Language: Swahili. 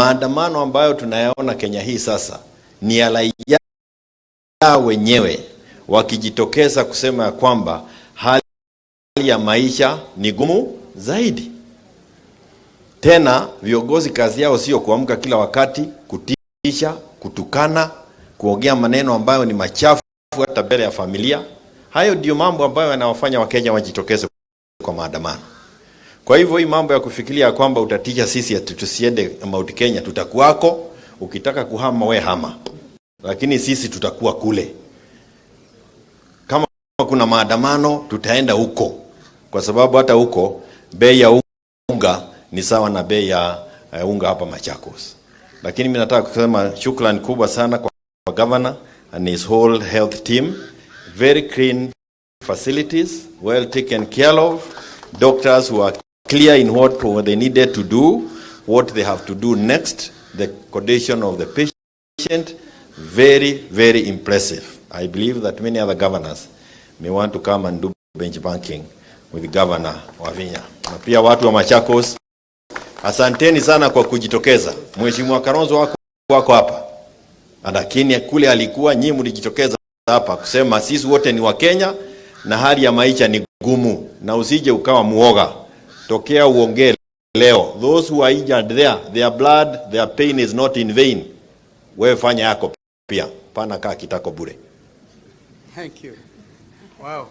Maandamano ambayo tunayaona Kenya hii sasa ni ya raia wenyewe wakijitokeza kusema ya kwamba hali ya maisha ni gumu zaidi. Tena viongozi kazi yao sio kuamka kila wakati kutisha, kutukana, kuongea maneno ambayo ni machafu hata mbele ya familia. Hayo ndio mambo ambayo yanawafanya Wakenya wajitokeze kwa maandamano. Kwa hivyo hii mambo ya kufikiria kwamba utatisha sisi ati tusiende Mount Kenya, tutakuwako. Ukitaka kuhama we hama, lakini sisi tutakuwa kule. Kama kuna maandamano tutaenda huko, kwa sababu hata huko bei ya unga ni sawa na bei ya unga hapa Machakos. Lakini mimi nataka kusema shukrani kubwa sana kwa governor and his whole health team. Very clean facilities, well taken care of, doctors who are clear in what they needed to do, what they have to do next, the condition of the patient, very, very impressive. I believe that many other governors may want to come and do benchmarking with Governor Wavinya. Na pia watu wa Machakos, asanteni sana kwa kujitokeza. Mheshimiwa Kalonzo wako hapa, lakini kule alikuwa, nyinyi mlijitokeza hapa kusema sisi wote ni Wakenya na hali ya maisha ni gumu, na usije ukawa muoga. Tokea uongee leo. Those who are injured there, their blood, their pain is not in vain. Wewe fanya yako pia, pana kaa kitako bure. Thank you. Wow.